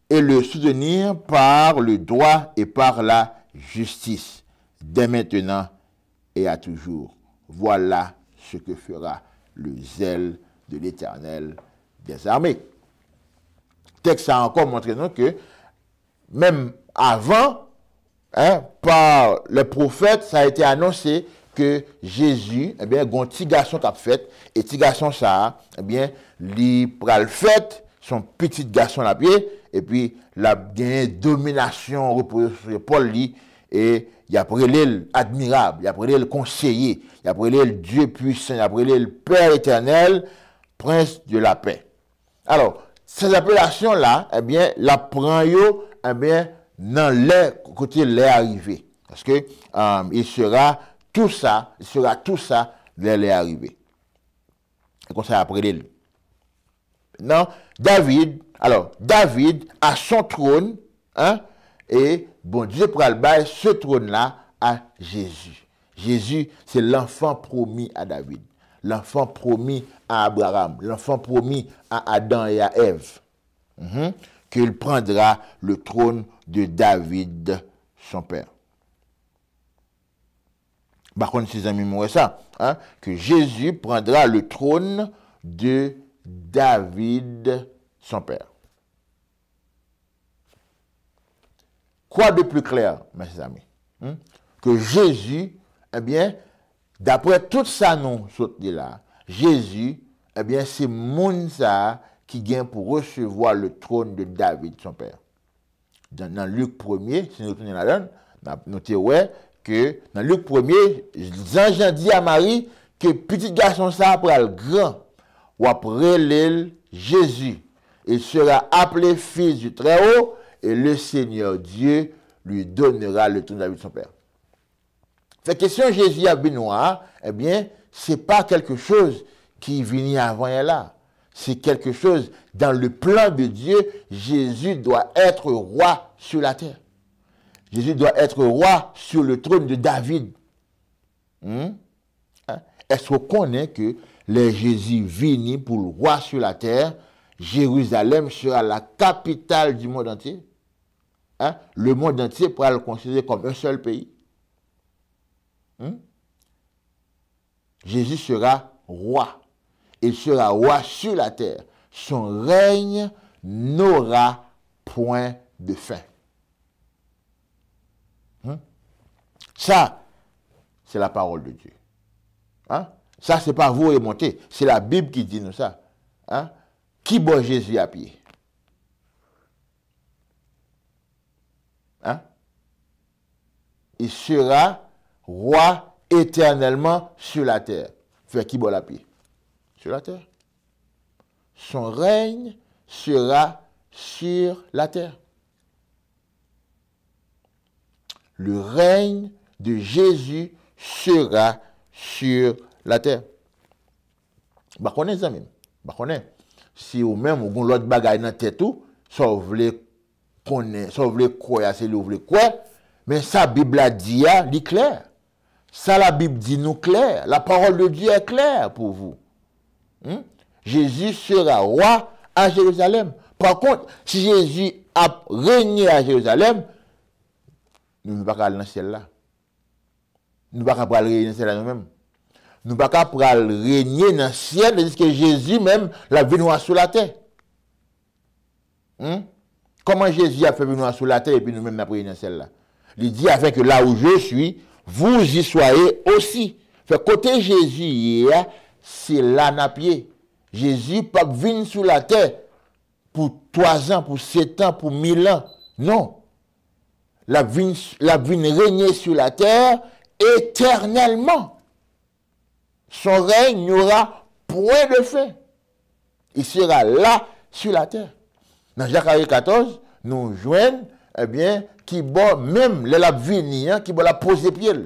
et le soutenir par le droit et par la justice, dès maintenant et à toujours. Voilà ce que fera le zèle de l'Éternel des armées. Tèks sa ankò montre nou ke menm avan, hein, par les prophètes, ça a été annoncé que Jésus, ebyen, gon ti gason k ap fèt, e ti gason sa a, ebyen, li pral fèt, se yon pitit gason l ap ye, epi l ap genyen dominasyon repoze sou epòl li, e y ap rele l admirab, y ap rele l konseye, y ap rele l Dieu puissant, y ap rele l Père éternel, Prince de la paix. Alò, sèt apelasyon la, ebyen, l ap pran yo, ebyen, nan lè, kote lè a rive. Paske, euh, il sera tout ça, il sera tout ça lè lè a rive. E konsa y ap rele l. Non, David, alò, David a son trône, hein, e Bondye pral bay se trône la a Jezi. Jezi, se l'enfant promis à David, l'enfant promis à Abraham, l'enfant promis à Adam et à Ève, mhm, qu'il prendra le trône de David, son père. M pa konn si zanmi m wè sa, hein, que Jésus prendra le trône de David, son père. Quoi de plus clair, mes amis, hmm? Que Jésus, ebyen, daprè tout sa nou sot li la, Jezi, ebyen, se moun sa a ki gen pou resevwa le trône de David, son père. Nan, nan Lik premye, si nou tounen ladan l, n ap, nou te wè ke nan Lik premye, zanj lan di a Mari ke pitit gason sa a pral gran. W ap rele l Jezi. Il sera appelé Fils du Très-Haut, et le Seigneur Dieu lui donnera le trône de David, son père. Fè kesyon Jezi ap vin wa a, ebyen, se pa quelque chose ki vini avan yè la. C'est quelque chose dans le plan de Dieu, Jésus doit être roi sur la terre. Jésus doit être roi sur le trône de David. Hmm? Hein? Èske w konnen ke lè Jezi vini pou l roi sur la terre, Jérusalem sera la capitale du monde entier? Hein? Le monde entier pral konsidere kòm un seul pays. Hmm? Jésus sera roi. Il sera roi sur la terre. Son règne n'aura point de fin. Hmm? Sa, se la parole de Dieu. Hein? Sa, se pa voye monte. Se Labib ki di nou sa. Hein? Ki bò Jezi ap ye? Hein? Il sera roi éternellement sur la terre. Fè ki bò l ap ye? Sur la terre. Son règne sera sur la terre. Le règne de Jésus sera sur la terre. M pa konnen, zanmi m. M pa konnen si ou menm ou gon lòt bagay nan tèt ou, sa w vle konnen, sa w vle kwè a, se li w vle kwè. Men sa Bib la di a, li klè. Sa Labib di nou klè. La parole de Dieu est claire pour vous. Hmm? Jésus sera roi à Jérusalem. Pa kont, si Jezi ap renye a Jerizalèm, nou, nou pa ka al nan syèl la. Nou pa ka pral renye nan syèl la nou menm. Nou pa ka pral renye nan syèl, tandiske Jezi menm, l ap vin wa sou latè. Hmm? Kòman Jezi ap fè vin wa sou latè epi nou menm n ap renye nan syèl la? Li di, afin que là où je suis, vous y soyez aussi. Fè kote Jezi ye a, se la n ap ye. Jezi p ap vin sou latè pou twazan, pou setan, pou mil an. Non. L ap vin, l ap vin renye sou latè etènèlman. Son règne n'aura point de fin. Il sera là sur la terre. Nan Zacharie quatorze, nou jwenn, ebyen, ki bò, menm lè l ap vini an, ki bò l ap poze pye l.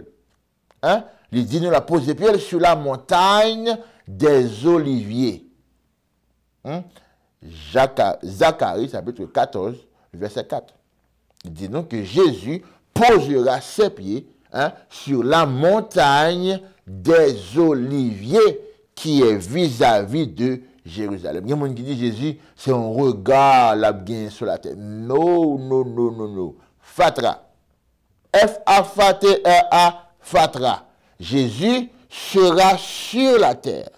Hein? Li di nou l ap poze pye l sur la montagne des Oliviers. Hmm? Zaka-, Zacharie, chapitre quatorze, verset quatre. Li di nou ke Jezi posera ses pieds, hein, sur la montagne des Oliviers qui est vis-à-vis de Jérusalem. Gen moun ki di Jezi se yon rega l ap genyen sou latè. No, no, no, no, no. Fatra. F A T R A, fatra. Jésus sera sur la terre.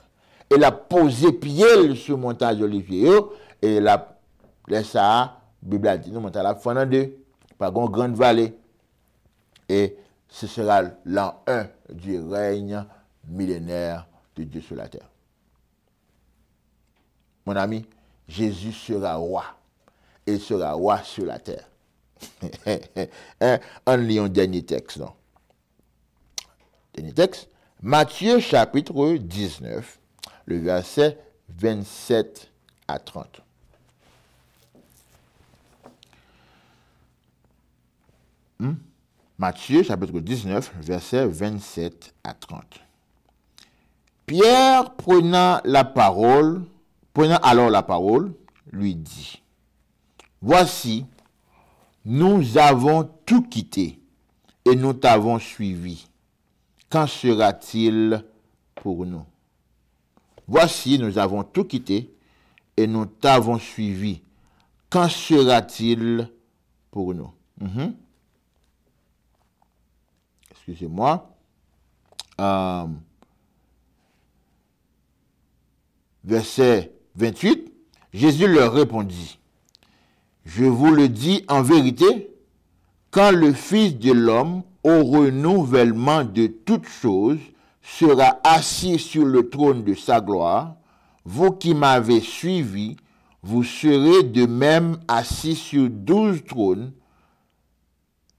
E l ap poze pye l sou montay Olivye yo, e l ap, lè sa a, Bib la di nou, montay la ap fann an de, pa gen yon grann vale. Et ce sera l'an un du règne millénaire de Dieu sur la terre. Mon ami, Jésus sera roi. Et il sera roi sur la terre. Hein? Ann li yon dènye tèks, non? Dènye tèks, Matthieu chapitre dix-neuf, le verset vingt-sept à trente. Hmm? Matthieu chapitre dix-neuf, verset vingt-sept à trente. Pierre, prenant la parole, prenant alors la parole, lui dit, Voici, nous avons tout quitté et nous t'avons suivi. Qu'en sera-t-il pour nous? Voici, nous avons tout quitté et nous t'avons suivi. Qu'en sera-t-il pour nous? Mhm. Excusez-moi. Euh, verset vingt-huit, Jésus leur répondit, Je vous le dis en vérité, quand le Fils de l'homme, au renouvellement de toutes choses, sera assis sur le trône de sa gloire, vous qui m'avez suivi, vous serez de même assis sur douze trônes,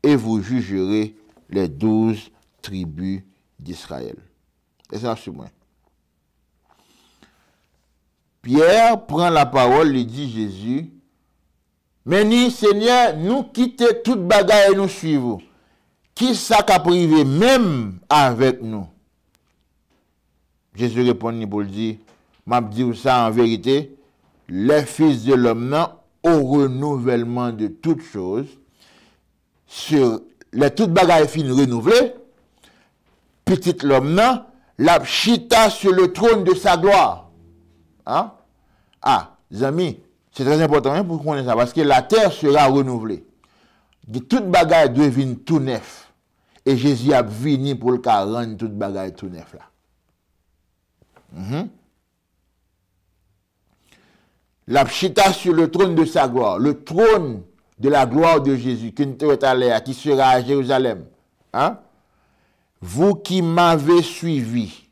et vous jugerez les douze tribus d'Israël. Èske n ap suiv mwen? Pyè pran lapawòl, li di Jezi, Men ni, Senyè, nou kite tout bagay e nou suiv ou. Kisa k ap rive menm avèk nou? Jezi reponn li pou l di, M ap di w sa an verite, lè Fis de lòm nan, au renouvellement de toutes choses, se, lè tout bagay fin renouvle, Pitit lòm nan, l ap chita sur le trône de sa gloire. Hein? Ah, zanmi, se trè enpòtan, wi, pou w konnen sa, paske la terre sera renouvelée. Tout bagay dwe vin tou nèf. E Jezi ap vini pou l ka rann tout bagay tou nèf la. Mhm. L ap chita sur le trône de sa gloire, le trône de la gloire de Jésus, ke n te wè talè a, ki sera à Jérusalem. Hein? Vous qui m'avez suivi,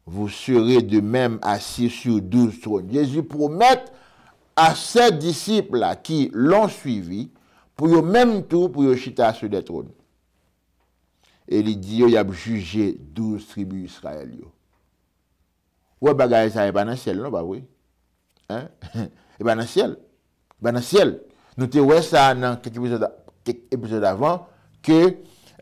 vous serez de même assis sur douze trônes. Jezi pwomèt a sè disip la ki l'ont suivi, pou yo menm tou, pou yo chita sou de twòn. E li di yo, y ap jije douz tribi Izrayèl yo. Ou wè bagay sa, e pa nan syèl, non, pa vre? Hein? E pa nan syèl. E pa nan syèl. Nou te wè sa nan kèk epizòd, kèk epizòd avan, ke,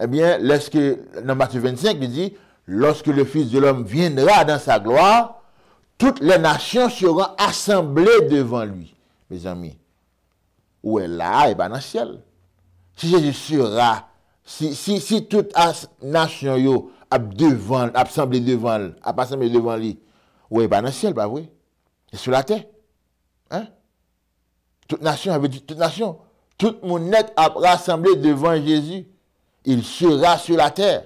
ebyen, lèske, nan Matye vennsenk, li di, Lorsque le Fils de l'homme viendra dans sa gloire, toutes les nations seront assemblées devant lui. Mezanmi, ou wè la a, e pa nan syèl. Si Jezi sera, si, si, si tout as-, nasyon yo ap devan, ap sanble devan l, ap asanble devan li, ou wè, e pa nan syèl, pa vre? E sou latè. Hein? Tout nasyon, sa vle di tout nasyon. Tout moun nèt ap rasanble devan Jezi. Il sera sur la terre.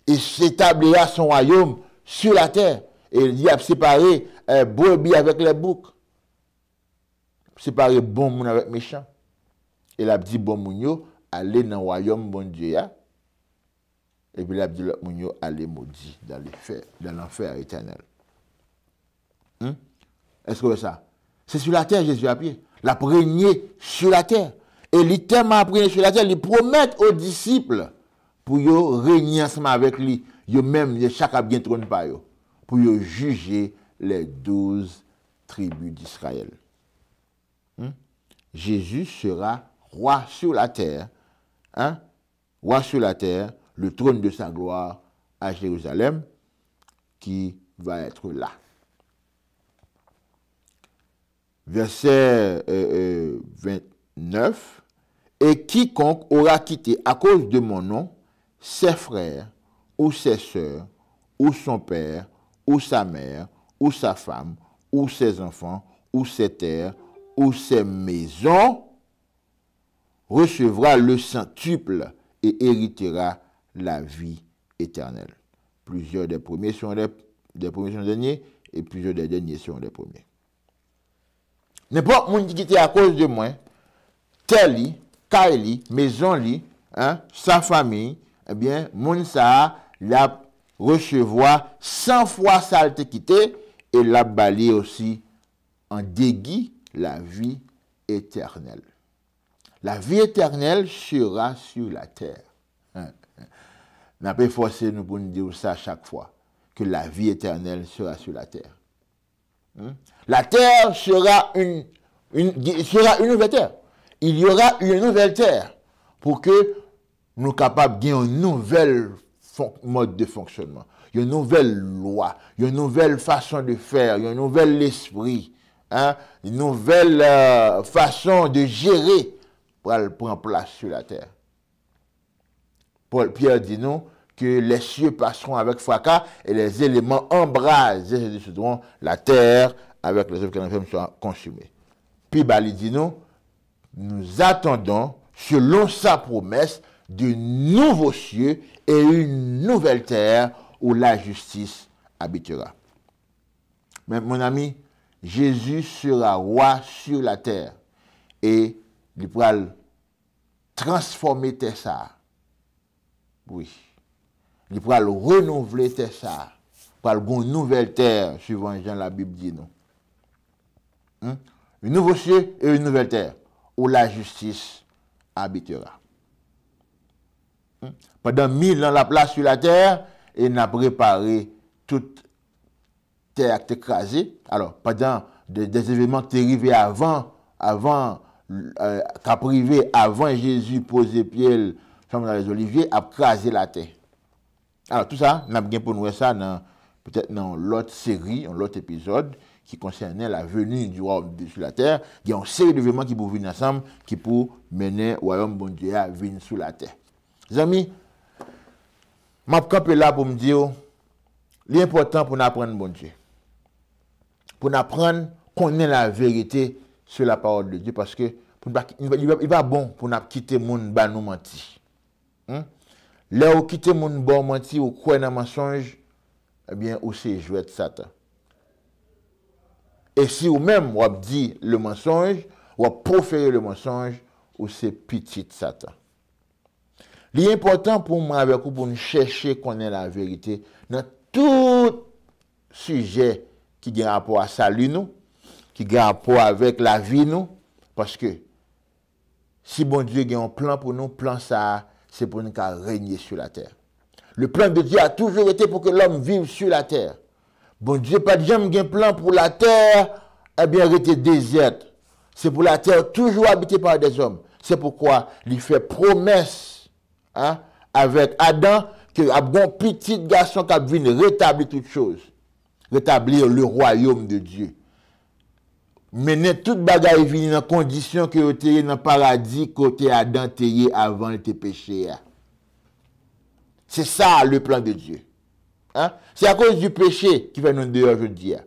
Il s'établira son royaume sur la terre. E li ap separe, eh, brebis avec les boucs. Separe bon moun avèk mechan. E l ap di bon moun yo, ale nan wayòm Bondye a. Epi l ap di lòt moun yo, ale modi dans le fè, dans l'enfer éternel. Hmm? Èske w wè sa? Se sou latè Jezi ap ye. L ap renye sou latè. E li tèlman ap renye sou latè, li pwomèt o disip pou yo renye ansanm avèk li. Yo menm, yo chak ap gen twòn pa yo. Pou yo jije les douze tribus d'Israël. Hmm? Jésus sera roi sur la terre, hein? Roi sur la terre, le trône de sa gloire à Jérusalem, qui va être là. Verset euh, euh, vingt-neuf, et quiconque aura quitté à cause de mon nom ses frères, ou ses sœurs, ou son père, ou sa mère, ou sa femme, ou ses enfants, ou ses terres, ou ses maisons, recevra le centuple et héritera la vie éternelle. Plusieurs des premiers seront des, des premiers seront des derniers, et plusieurs des derniers seront des premiers. Nenpòt moun ki kite akoz de mwen, tè li, kay li, mezon li, hein, sa fanmi, ebyen, moun sa a, l ap resevwa san fwa sa l te kite, e l ap ba li osi an degi lavi etènèl. La vie éternelle sera sur la terre. N ap efòse nou pou n di w sa chak fwa, que la vie éternelle sera sur la terre. Hmm? La terre sera une, une, sera une nouvelle terre. Il y aura une nouvelle terre pour que nou kapab gen yon nouvèl fon-, mòd de fonksyònman, yon nouvèl lwa, yon nouvèl fason de fè, yon nouvèl lespri, hein, yon nouvèl euh, fason de jere pral pran plas sou latè. Pòl, Pyè di nou que les cieux passeront avec fracas et les éléments embrasés se dissoudront, la terre avec les œuvres qu'elle renferme sera consumée. Pi ba li di nou, nous attendons, selon sa promesse, de nouveaux cieux et une nouvelle terre où la justice habitera. Men, mon ami, Jésus sera roi sur la terre. E li pral transfòme tè sa a. Wi. Li pral renouvle tè sa a. Pral gen yon nouvèl tè, suivan jan Labib di nou. Hmm? Un nouveau ciel et une nouvelle terre, où la justice habitera. Hmm? Pandan mil an l ap la sou latè, e n ap repare tout tè a ki te kraze. Alò, pandan de, des événements ki te rive avan, avan, euh, k ap rive avan Jezi poze pye l sou mòn Olivye, ap kraze latè. Alò, tou sa, n ap gen pou n wè sa nan, petèt nan yon lòt seri, yon lòt epizòd ki konsènen la venue du royaume de Dieu sur la terre. Gen yon seri de événements ki pou vin ansanm, ki pou mennen wayòm Bondye a vin sou latè. Zanmi, m ap kanpe la pou m di w, li enpòtan pou n aprann Bondye. Pou n aprann konnen la vérité sur la parole de Dieu, paske pou n pa, li pa, li pa bon pou n ap kite moun ba nou manti. Hmm? Lè ou kite moun ba w manti, ou kwè nan mansonj, ebyen, ou se jwèt Satan. E si ou menm, w ap di le mensonge, w ap pwofere le mensonge, ou se pitit Satan. Li enpòtan pou mwen avèk ou pou n chèche konnen laverite nan tout sijè ki gen rapò a sali nou, ki gen rapò avèk lavi nou, paske si Bondye gen yon plan pou nou, plan sa a, se pou nou ka renye sou latè. Le plan de Dieu a toujours été pour que l'homme vive sur la terre. Bondye pa t janm gen plan pou latè, ebyen, rete dezèt. Se pou latè toujou abite pa dèzòm. Se poukwa li fè pwomès, hein, avèk Adan, ke ap gen yon pitit gason k ap vin retabli tout choz. Rétablir le royaume de Dieu. Mennen tout bagay vini nan kondisyon ke yo te ye nan paradi kote Adan te ye avan l te peche a. Se sa le plan de Dieu. Hein? Se akoz du péché ki fè nou deyò jodi a.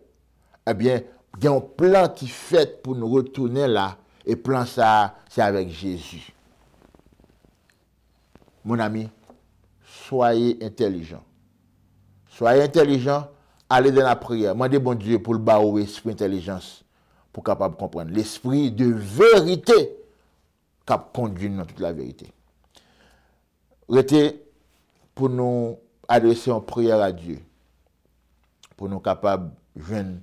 Ebyen, gen yon plan ki fèt pou nou retounen la, e plan sa a, se avèk Jezi. Mon ami, soyez intelligent. Soyez intelligent, allez dans la prière. Mande Bondye pou l ba ou espri entèlijans pou w kapab konprann. Lespri de verite k ap kondui nou nan tout laverite. Rete pou nou adrese yon priyè a Dye, pou nou kapab jwenn,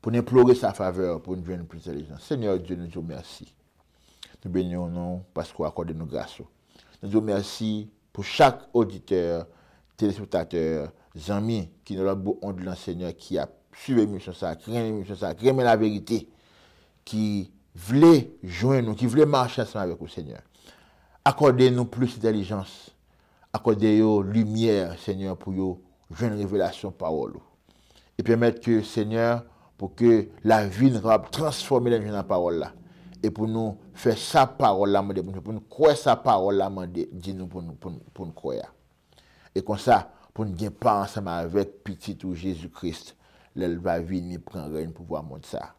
pou n enplore sa favè, pou n jwenn plis entèlijans. Senyè Dye, nou di w mèsi. Nou beni w non paske w akòde nou gras ou. Nou di w mèsi pou chak oditè, telespektatè, zanmi ki nan lòt bout ond lan, Senyè, ki ap swiv emisyon sa, ki renmen emisyon sa, ki renmen laverite, ki vle jwenn ou, ki vle mache ansanm avèk ou, Senyè. Akòde nou plis entèlijans, akòde yo limyè, Senyè, pou yo jwenn revelasyon pawòl ou. E pèmèt ke, Senyè, pou ke lavi nou kapab transfòme lè nou jwenn nan pawòl la. E pou nou fè sa pawòl la mande pou nou fè, pou nou kwè sa pawòl la mande, di nou pou nou, pou nou, pou nou kwè a. E konsa, pou n gen pa ansanm avèk Pitit ou Jezi Kris, lè l va vini pran rèy pouvwa mond sa.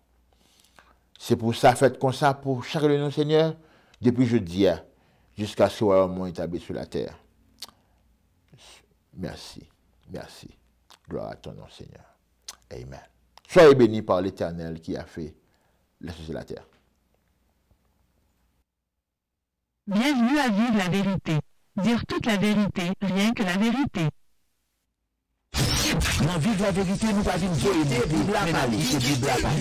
Se pou sa fèt konsa pou chak de nou, Senyè, depi jodi a, jiskaske wayòm ou etabli sou latè. Mèsi, mèsi. Gloire à ton nom, Seigneur. Amen. Soyez bénis par l'Éternel qui a fait les cieux et la terre. Bienvenue à Vive la vérité. Dire toute la vérité, rien que la vérité. Nan Viv la Verite, nou pa vin voye moun, men n al kite Bib la pale.